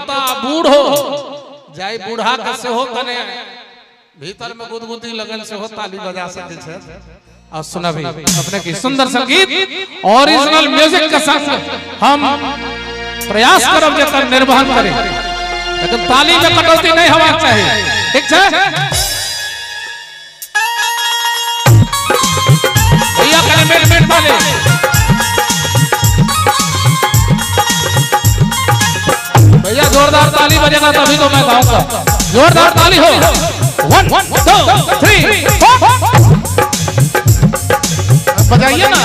पुता बूढ़ हो जाय बूढ़ा के सेहो कने भीतर में गुदगुदी लगल सेहो ताली बजा सकै छै। और सुनबी अपने की सुंदर संगीत ओरिजिनल म्यूजिक के संग हम प्रयास करब जे एकर निर्वहन करी, लेकिन ताली में कटौती नहीं होबाक चाही। ठीक छै भैया, कने मेल मेल ताली। भैया जोरदार ताली बजेगा तभी तो मैं गाऊंगा। जोरदार ताली हो। 1 2 3 4 बजाइए ना।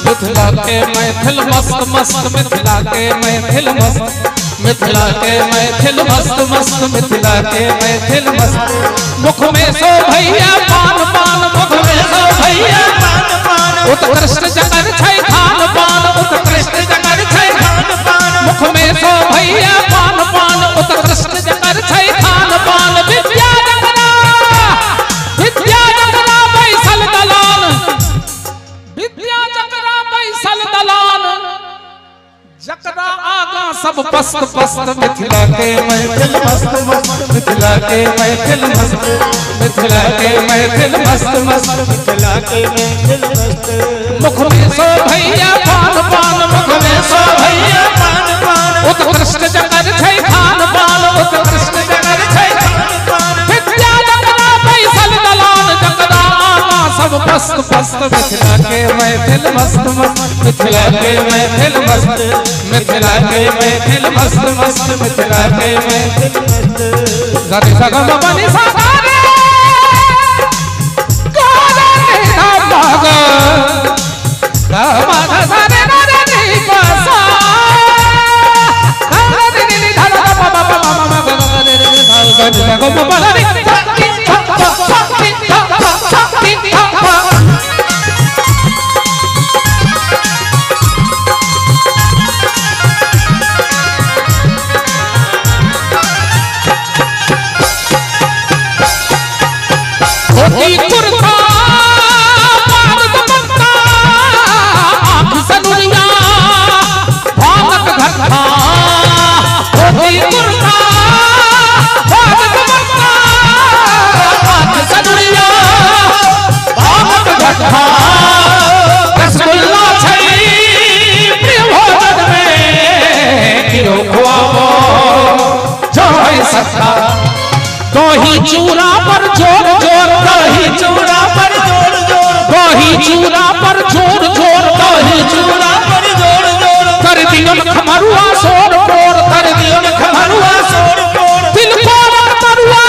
मिथिला के मैथिल मस्त मस्त, मिथिला के मैथिल मस्त, मिथिला के मैथिल मस्त मस्त, मिथिला के मैथिल मस्त। मुख में सो भैया पान पान, मुख में सो भैया पान पान, उत्कृष्ट जकर छै खान पान, उत्कृष्ट जकर छै खान पान। मुख में सो भैया पान पान, उत्कृष्ट जकर छै खान पान। विद्या जकरा, विद्या जकरा बैसल दलान, विद्या जकरा बैसल दलान, जकरा आगा सब पस्त पस्त। मिथिला के मैथिल मस्त मस्त, मिथिला के मैथिल मस्त, मिथिला के मैथिल मस्त मस्त, मिथिला के मैथिल मस्त। मुख में सो भैया पान पान, मुख में सो भैया पान पान, उत्कृष्ट जकर छै खान पान, उत्कृष्ट जकर छै खान पान। विद्या जकरा बैसल दलान, जकरा आगा सब पस्त पस्त। मिथिला के मैथिल मस्त मस्त, मिथिला के मैथिल मस्त, मिथिला के मैथिल मस्त मस्त, मिथिला के मैथिल मस्त। सा ग म प नि सा गा रे गा रे धा म ग गा म ध सा रे रा रे नि प सा गा रे नि नि ध ध प प प म म ग ग रे रे ध ग ग म प रे ध ति ध प ति ध प ति ध प। धोती कुर्ता पाग दुपट्टा, आँख सनुरिया भानक घट्टा। धोती कुर्ता पाग दुपट्टा, आँख सनुरिया भानक घट्टा। रसगुल्ला छै प्रिय भोजन में कियो खुआबो जोय सखा। दही चूरा पर जोर जोर, दही चूरा पर जोर जोर, दही चूरा पर जोर जोर, दही चूरा पर जोर जोर। कर दियन खमरुआ सोर पोर, कर दियन खमरुआ सोर पोर। तिलकोरक तरुआ,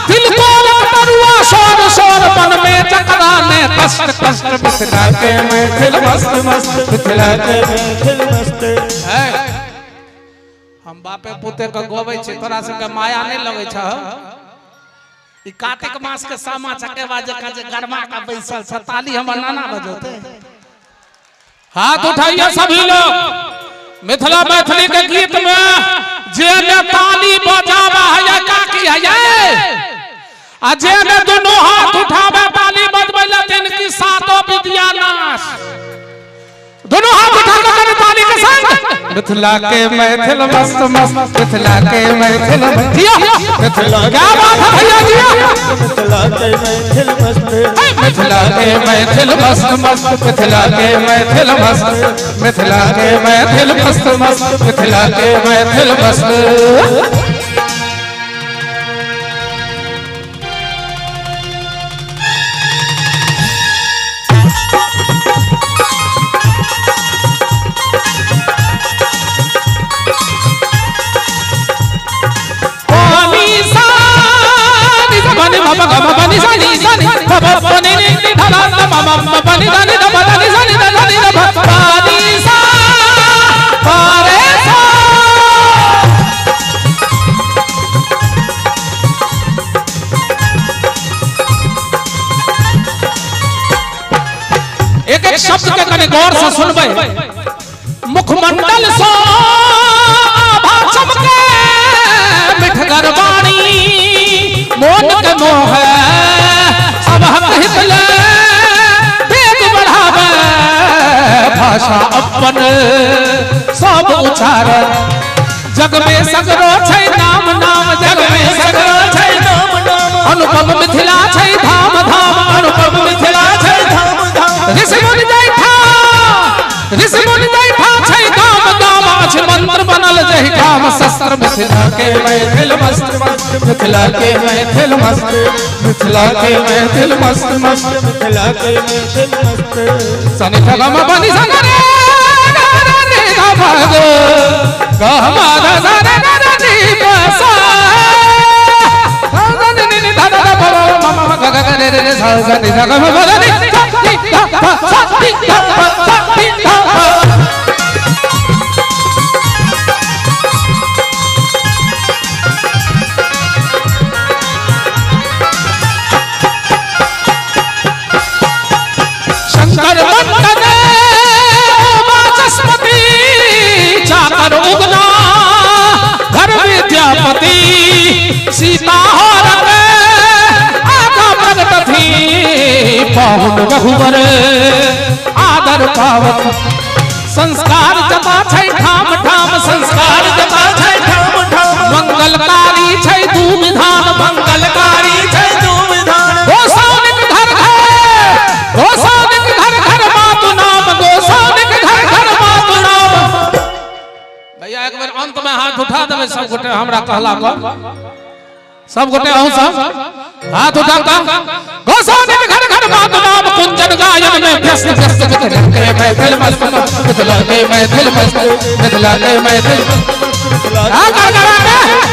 तिलकोरक तरुआ सोर सोर। मन में जकरा ने कष्ट कष्ट। मिथिला के मैथिल मस्त मस्त, मिथिला के मैथिल मस्त। हम बापे पुते के गबै छी, तोरा सबके माया नहीं लगै छ। ई कार्तिक मास के सामा चकेवा जकाँ जे गरमा के बैसल छ, ताली हमर नाना बजौते। हाथ उठाइए सभी लोग। मिथिला मैथिली के गीत में जे ने ताली बजावा है काकी है, आ जे ने दोनों हाथ उठावे ताली बजबै ला तिनकी सातो विद्या नाश। दोनों हाथ उठा कर ताली के संग। मिथिला के मैथिल मस्त मस्त, मिथिला के मैथिल मिथिला। क्या बात है भैया जी। मिथिला के मैथिल मस्त, मिथिला के मैथिल मस्त मस्त, मिथिला के मैथिल मस्त, मिथिला के मैथिल मस्त मस्त, मिथिला के मैथिल मस्त। ग म प नि सा नि सा नि प प नि नि ध ध म म म प नि ध नि ध प ध नि सा नि ध ध नि ध प प नि सा प रे सा। एक एक शब्द के कने गौर से सुनबै। मुखमंडल सो आभा चमके मिठगर वाणी मोन के मोह सब हक हित ले वेग बढ़ावे भाषा अपन सब उचारे जग में सगरो छै नाम नाम जग में सगरो छै नाम नाम अनुपम मिथिला छै धाम धाम अनुपम मिथिला छै धाम धाम ऋषि मुनि जैठा ऋषि मुनि जैठा छै गाम गाम अछि मंत्र बनल जहि ठाम शस्त्र मिथिला के मैथिल मस्त मिथिला के मैथिल मस्त मिथिला के मैथिल मस्त मस्त मिथिला के मैथिल मस्त सनि ग म प नि सा ग रे ग रे ग भ ग ग म ध सा रे ग रे नि प सा ध नि नि ध ध प प म म ग ग रे रे रे सा सा नि सा ग म प नि ध नि ध प सा नि ध प सा नि ध प। शंकर मंडन वाचस्पति चाकर उगना घर विद्यापति सीता हरत आगा प्रगट थी पाहुन रघुवर आदर पावत संस्कार जता छै ठाम ठाम संस्कार जता छै ठाम ठाम मंगलकारी छै दू विधान मंगलकारी छै दू विधान गोसाउनिक घर घर गोसाउनिक घर घर मातु नाम गोसाउनिक घर घर मातु नाम। भैया एक बेर अंत में हाथ उठा देबै सब गोटे हमरा कहला पर सब गोटे अहूँ सब हाथ उठा का गोसाउनिक घर घर मातु नाम कुंजन गायन में व्यस्त व्यस्त मिथिला के मैथिल मस्त मिथिला के मैथिल मस्त मिथिला के मैथिल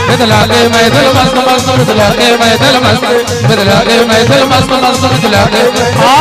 मिथिला के मैथिल मस्त मस्त मिथिला के मैथिल मस्त मिथिला के मैथिल मस्त मस्त मिथिला के आ।